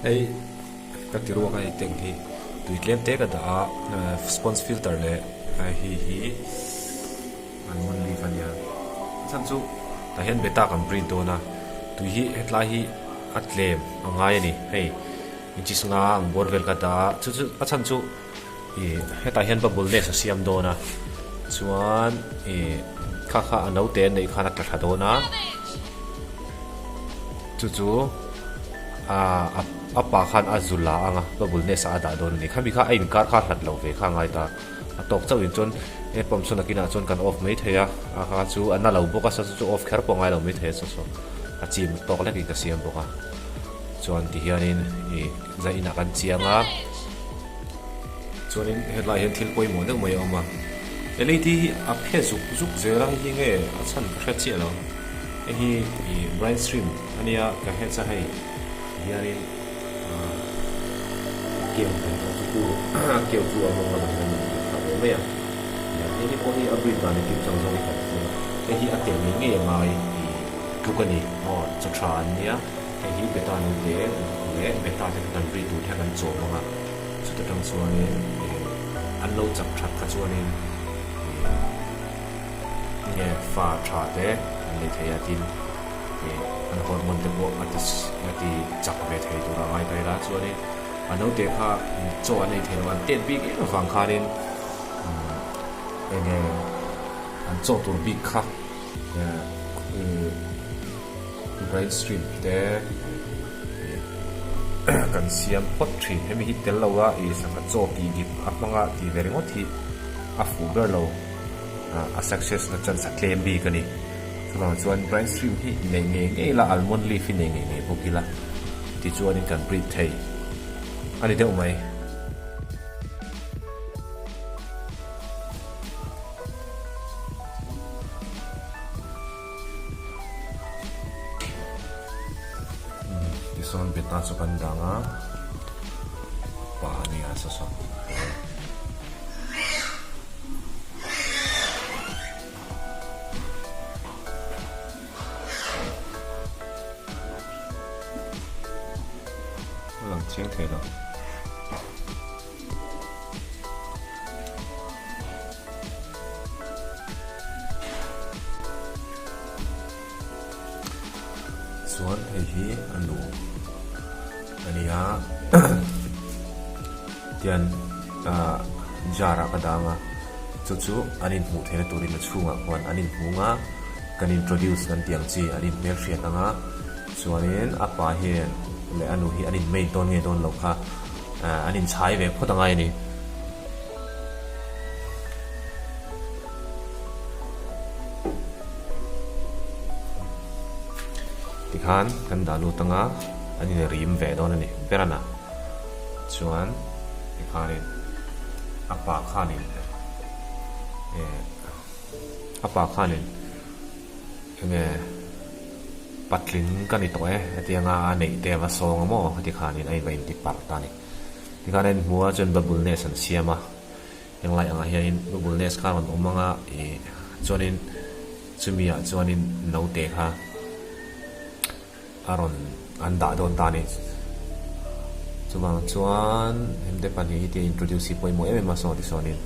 Hei ka ti ruak a hei tank hi tui tlem te ka dah a sponge filter leh hei hi almond leaf a nia a chhan chu tah hian beta kan breed dawn a tui hi hetlai hi a tlem a ngai a ni hei inches nga ang bawr vel ka dah a chu chu a chhan chu ih hetah hian bubble nest a siam dawn a chuan ih kha kha a naute an neih khan a tla thla dawn a chu chu aaa a pa khan a zu la ang a bubble nest ah a dah dawn a ni khami kha a inkar kha a hlat lo ve kha a ngai ta a tawk chauh in chuan he pump sawn nakinah chuan kan off mai thei a a kha chu a na lo bawk a saw chu off kher pawh a ngai lo mai thei a saw saw a chim tawk lek in ka siam bawk a chuan tihianin ih zai inah kan chiang a. Chuanin hetlai hian thil pawimawh deuh mai a awm a, LED hi a phe zuk zuk zel a, hei hi nge a chhan ka hre chiah lo. Hei hi ih brain stream a nia ka hets a hei hianin ah a keu kan tih chu a keu chu a mawng lamah hian a rawn tih thla ve mai a. Nia hei hi pawh hi a breed dan engkim chang zawk i kan ti a, hei hi a tel ngei ngei a ngai ih tluk a ni aw chaw tha an nia. Hei hi beta naute leh beta te kha kan breed tur te kha kan chawm ang a, chuta tang chuanin ih an lo chak that kha chuanin ih nge fa tha te an nei thei a tin ih an hormone te pawh a ti a ti chak ve thei tur a ngai ta ila chuanin a naute kha chaw an ei thei lo an tet bik em avang khanin enge an chaw tur bik kha ih. Brain stream te kan siam phawt thin. Hemi hi tel lo a ih sangha chaw tih dip a hmanga tih ve ringawt hi a fuh ber lo. A success na chance a tlem bik a ni. Chuvang chuan brain stream hi nei ngei ngei ila, almond leaf hi nei ngei ngei bawk ila tichuanin kan breed thei a ni deuh mai. Tisawn beta chu kan dang a pa a nia saw saw. A lang chiang thei lo. Chuan hei hi a nu a ni a tian ah jar ah ka dang a chu chu an inhmuh theihna turin a chhungah khuan an inhmung a kan introduce kan tih ang chi an inhmelhriat ang a chuanin a pa hian leh a nu hi an inmate dawn nge dawn loh kha an inchhai ve phawt angai a ni. Tikhan kan dah lut anga an in rim ve dawn a ni berana chuan tikhanin a pa khanin eh a pa khanin enge patling ka ni tawh e hetianga a neih te ava sawng a maw heti khanin a in va inti parh ta a ni tikhan a inhmu a chuan bubble nest an siam a. Englai angah hianin bubble nest kha a rawn awm ang a, ih chuanin chumi ah chuanin naute kha a rawn an dah dawn ta a ni. Chuvang chuan hemte pahnih hi tia introduce hi pawimawh em em a saw tisawnin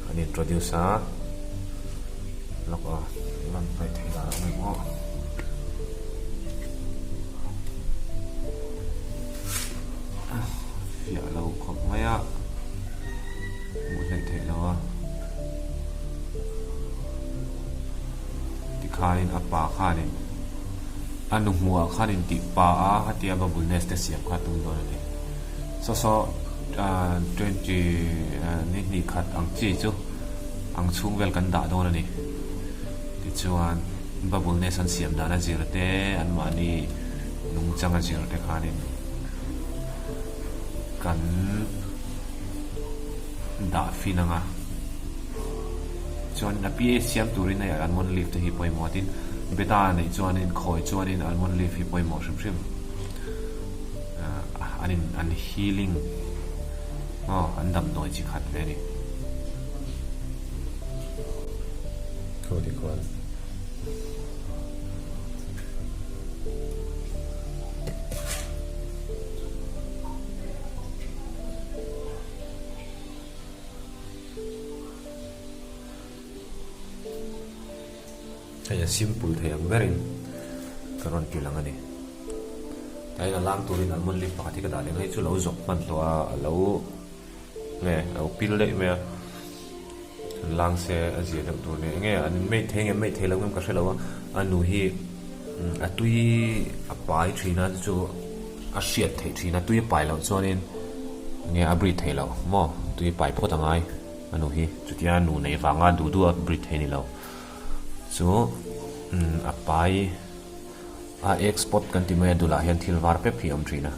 an introduce a, lawk aw lan hnaih theih dan a awm em aw. Fiah lo khawp mai a, hmuh hleih theih lo a. Tikhanin a pa khanin a nu hmuhah khanin tih pa a hatia bubble nest te siam kha a tum dawn a ni. Saw saw 20 ni hnih khat ang chi chu ang chhung vel kan dah dawn a ni. Tichuan bubble nest an siam dan a zir te anmahni nungchang a zir te khanin kan dah fin ang a chuan a PA siam turin hei almond leaf te hi pawimawh a tin beta neih chuanin khawi chuanin almond leaf hi pawimawh hrim hrim ah an in an healing aw an damdawi chi khat ve a ni. a simple thei ang berin ka rawn ti lang a ni. Tlaiin a lang turin almond leaf pakhat hi ka dah leh ang hei chu lo zawk hman hlawh a a lo nge a lo pil daih mai a lang se a zia deuh tur nia enge an made thei nge made thei lo ngem ka hre lo a a nu hi a tui a pai thin a chu a hriat theih thin a tui a pai loh chuanin enge a breed thei lo maw tui a pai phawt a ngai a nu hi chutia nu neih vanga duh duh a breed thei a ni lo chu a pai. A egg spot kan ti mai a dulah hian thil var pep hi a awm thin a,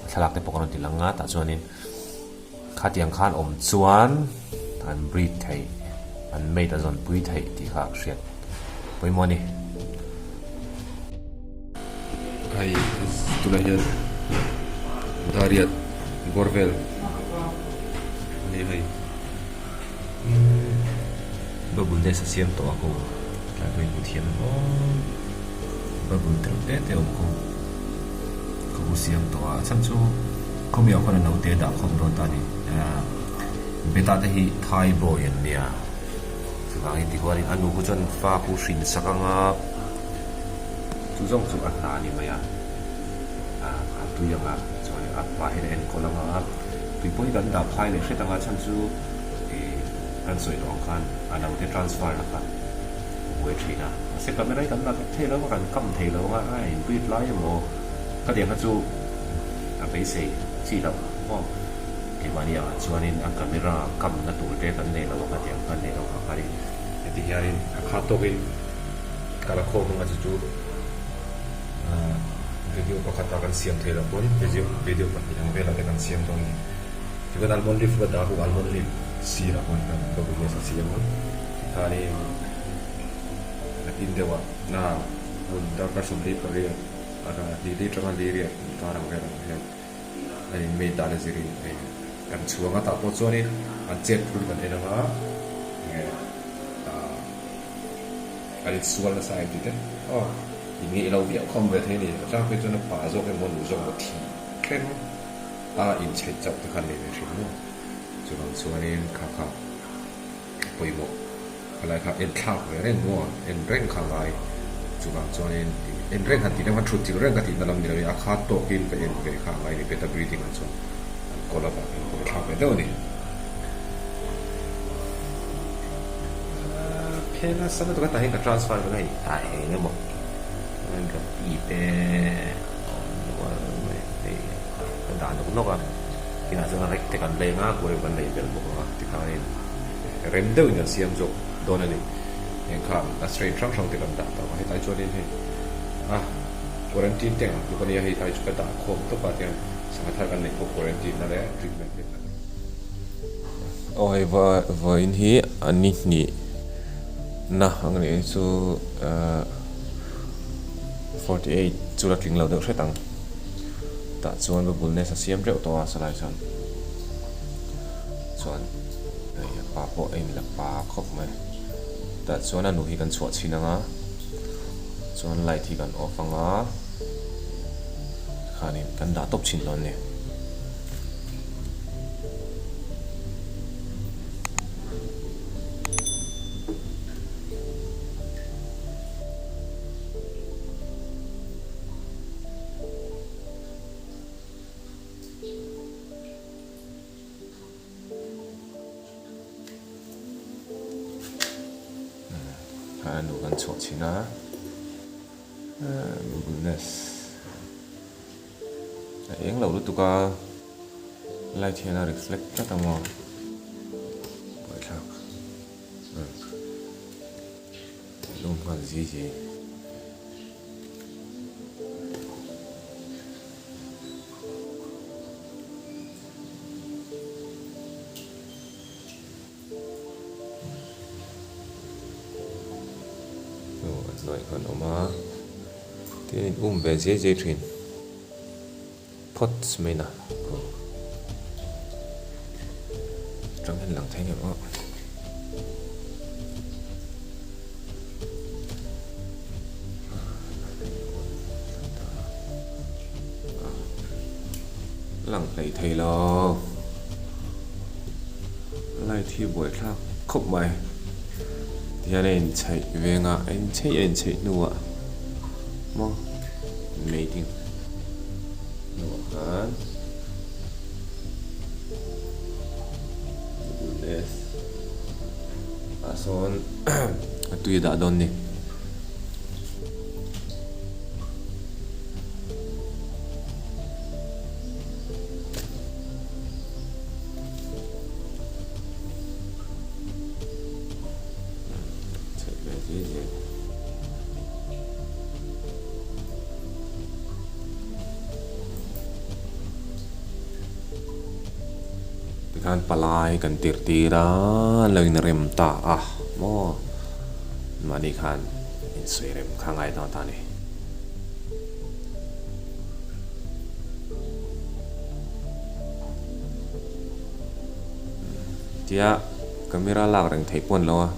a thlalak te pawh kan rawn ti lang a tah chuanin khatiang khan awm chuan an breed thei an mate a zawn pui theih tih kha hriat pawimawh a ni. Hei tunah hian dariat bawr vel a ni hei. Bubble nest a siam tawh a ko tlai pawhin hmu thiam em aw bubble tereuh te te a awm ko ka u siam tawh a a chhan chu khawmi ah khuan a naute a dah khawm dawn ta a ni ah beta te hi thai boy an nia chuvangin tichuanin a nu khu chuan fa khu hrin sak anga chu zawng chu a hna a ni mai a ah a tui anga chuan a pa hian a enkawl anga. Tui pawh hi kan dah phai leh hret anga chhan chu ih kan sawi tawh ang khan a lo te transfer na kha a buai thin a mahse camera hi kan la vek thei lo a kan kam thei lo anga a in breed lai emaw khatiang kha chu a beisei chi loh maw keimahni angah chuanin a camera kam na tur te kan nei lo a khatiang khan nei lo ang khanin heti hianin a khat tawkin ka la khawm anga chu chu. Video pakhata kan siam theih loh pawn video video pahnih ang velah te kan siam dawn a ni. Tichuan almond leaf ka dah a almond leaf sirah pawh hian bubble nest a siam a tikhanin nakin deuhah na hun darkar 48 hnih li atanga li riat inkar ang velah hian a in made dan a zirin hei kan chhuang a tah pawh chuanin an chet phur kan en anga enge ah. A insual nasa em tih te aw in ngeih lo viau khawm ve thei a ni. A chang phei chuan a pa zawk emaw nu zawk emaw thih thleng a inchheih chauh te khan nei ve hrim maw. Chuvang chuanin kha kha pawimawh khalai kha en thlak ve reng maw en reng kha ngai. Chuvang chuanin en reng han tih deuh khan thut thil reng ka tihna lam ni loin a kha tawkin ka en ve kha ngai a ni beta breathing ah chuan an kawl avangin buaithlak ve deuh a ni. Phen nasa lutuk a tah hian ka transfer vek a hei a eng emaw chuan ka pi te a awm nual mai hei ka dah nawk nawk a kinah chuan rek te kan leng a kawr kan lei belh bawk ang a tikhanin rem deuhin kan siam zawk dawn a ni heng kha a strain hrang hrang te kan dah tawh a hetlai chuanin hei a quarantine te ang tluk a nia hei tlai chu ka dah khawm tawp a tiang sangha thar kan neih pawh quarantine na leh treatment te Aw hei vawiin hi a ni hnih na ang nih hi chu ahh 48 chu la tling lo deuh hret ang tah chuan bubble nest a siam teuh tawh a salai chuan chuan hei a pa pawh a inla pa khawp mai tah chuan a nu hi kan chhuah chhin ang a chuan light hi kan off ang a khanin kan dah tawp chhin dawn a ni. A nu kan chhuah chhin a goodness. A eng lo lutuk a light hian a reflect tlat ang aw buaithlak lum nghal zui zui. Aw a hnuaiah khan a awm a tin in um ve zai zai thin phawt mai na aw atang hian lang thei ngem aw. Lang hlei thei lo. Light hi buaithlak khawp mai. Tihian a inchheih veng a, a inchheih a inchheih hnuah maw mating hnuah khan ah sawn a tui a dah dawn a ni. Tikhan palai kan tir tir a, an lo inrem ta a maw? Mahni khan insawi rem kha ngai dawn ta a ni. Tia camera lak reng theih pawh an lo a,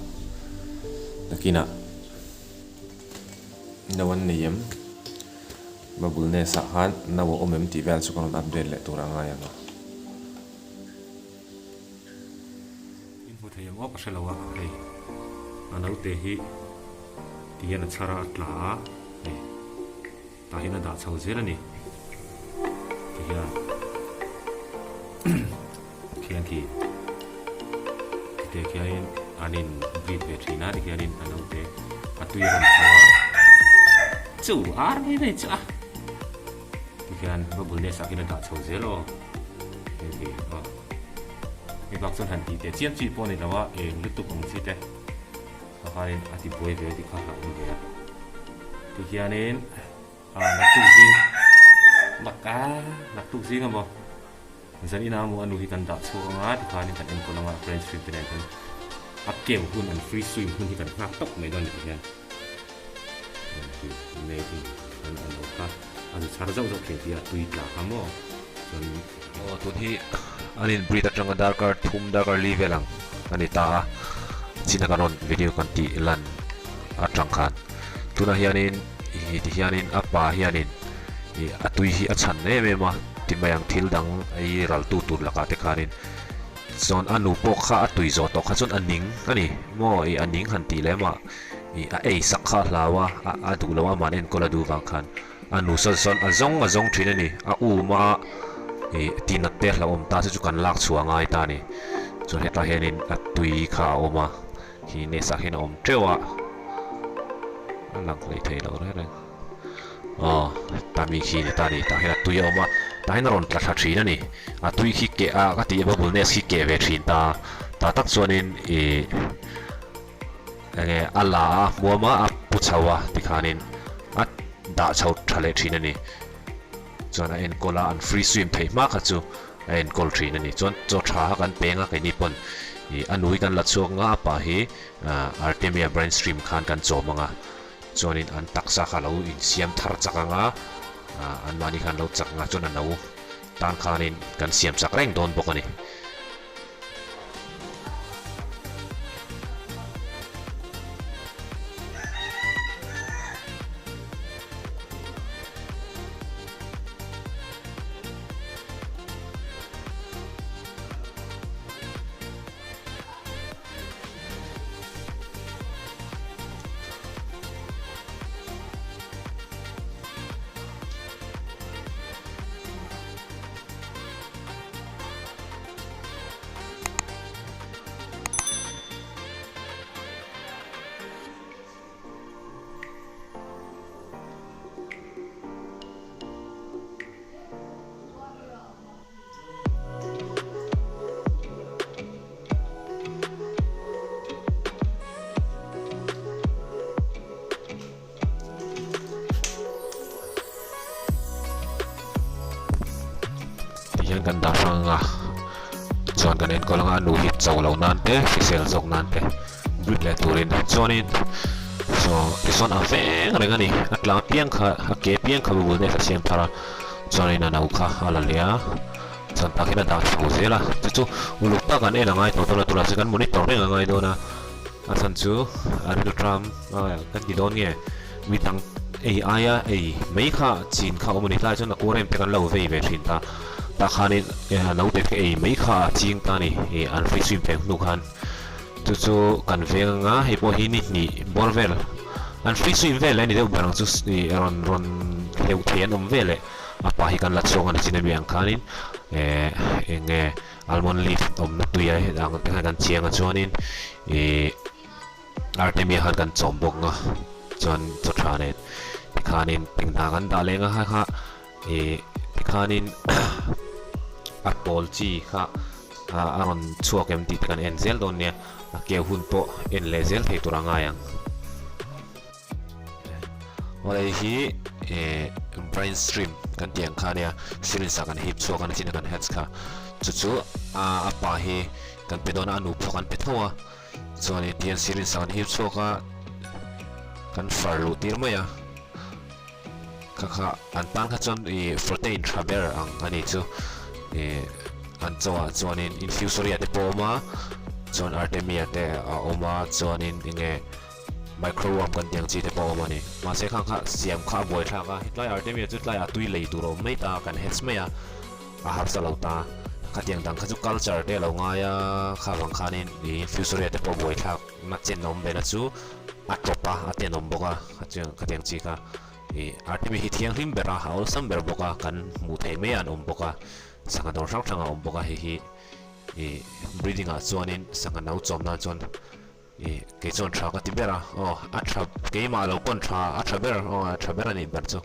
nakinah no an nei em? Bubble nest ah khan no a awm em tih vel chu ka rawn update leh tur a ngai ang a. In hmu thei ang aw ka hre lo a hei a naute hi ti hian a chhar a a tla a hei tah hian a dah chho zel a ni ti hian khian khi tite khianin an in breed ve thin a tikhianin a naute a tui a rawn tho a chu ar mai mai chu a. Tikhian bubble nest ah khian a dah chho zel aw hei khi aw hei bak chuan han tih teh chiam chi pawh a ni lo a eng lutuk ang chi te a khanin a ti buai ve a ti kha hlauh awm ve a tikhianin ah naktuk zing nak a naktuk zing amaw zan inah amaw a nu hi kan dah chhuak anga tikhanin kan enkawl anga friends trip te nen khan a keu hun an free swim hun hi kan nghak tawp mai dawn a ni tikhian. A zu chhar zauh zauh thin tih a tui tla kha maw chuan Aw tun hi an in breed atanga darkar thum darkar li vel ang a ni ta a china kan rawn video kan tih lan atang khan tunah hianin ih ti hianin a pa hianin ih a tui hi a chhan em em a ti mai ang thil dang ei ral tu tur lakah te khanin chuan a nu pawh kha a tui zawh tawh kha chuan a ning a ni maw ih a ning han tih lem ah. Ih a ei sak kha a hlau a, a duh lo a mahni enkawl a duh vang khan a nu sawn sawn a zawng a zawng thin a ni. A um a ih tinat te hlauhawm ta se chu kan lak chhuah a ngai ta a ni. Chuan hetah hianin a tui kha a awm a, khi nest ah khian a awm teuh a, a lang hlei thei lo reng reng. Aw tami khi ni ta a ni, tah hian a tui a awm a, tah hian a rawn tla thla thin a ni. A tui khi keh a ka tih bubble nest khi keh ve thin ta, tah tak chuanin ih. Enge a la a hmuam a, a pu chho a tikhanin a dah chho tha leh thin a ni. Chuan a enkawl a, an free swim theih hma kha chu a enkawl thin a ni. Chuan chaw tha kha kan peng a keini pawn ih a nui kan la chhuak nga a pah hi Artemia brine stream khan kan chawm ang a. Chuanin an taksa kha lo insiam thar chak ang a, anmahni khan lo chak ang a chuan a no tan khanin kan siam chak reng dawn bawk a ni. Tihian kan dah hrang ang a, chuan kan enkawl ang a, nu hi cho loh nan te, hrisel zawk nan te breed leh turin chuanin saw tisawn a veng reng a ni, a tlang piang kha a ke piang kha bubble nest a siam thar a, chuanin a no kha a la leh a, chuan tah khian a dah chho zel a, chu chu uluk tak an en a ngai tawh dawn a, tunah chuan kan monitor reng a ngai dawn a. A chhan chu a rilṭam a kan ti dawn nge mi dang ei aia ei mai kha chin kha a awm a ni tlai chuan a kuar em te kan lo vei ve thin ta tah khanin naute kha ei mai kha a ching ta a ni ih an free swim ve hnu khan. Chu chu kan veng anga hei pawh hi ni hnih bawr vel an free swim vel a ni deuh ber ang chu ih rawn rawn hleuh thei an awm vel eh a pa hi kan la chhuak a ni chin ami ang khanin eh eng nge almond leaf awmna tui a ang te khan kan chiang a chuanin ih artemia khan kan chawm bawk ang a chuan chaw tha nen tikhanin eng hna kan dah leh ang a kha kha ih tikhanin a pawl chi kha a rawn chhuak em tih te kan en zel dawn nia a keu hun pawh en leh zel thei tur a ngai ang. Awle hi eh brain stream kan tih ang kha nia syringe ah kan hip chhuak a nachin a kan hatch kha chu chu a pa hi kan pe dawn a a nu pawh kan pe tho a chuanin tihian syringe ah kan hip chhuak a kan far luh tir mai a. Kha kha an tan kha chuan ih protein tha ber ang a ni chu ih an chaw ah chuanin infusoria te pawh a awm a chuan artemia te a awm a chuanin eng nge microworm kan tih ang chi te pawh a awm a ni mahse khang kha siam kha a buai thlak a hetlai artemia chu tlaiah tui lei tur a awm mai ta a kan hetch mai a a harsa lo ta khatiang dang kha chu culture te a lo ngai a kha vang khanin ih infusoria te pawh a buai thlak na chen a awm ve na chu. A tawp a, a tenawm bawk a, khatiang chi kha ih Artemi hi thianghlim ber a, a awlsam ber bawk a, kan hmuh theih mai a an awm bawk a, sangha dawr hrang hrang a awm bawk a, hei hi ih breeding ah chuanin sangha no chawm nan chuan ih kei chuan tha ka ti ber a, aw a tha keimah lo pawn tha a tha ber aw a tha ber a nih ber chu.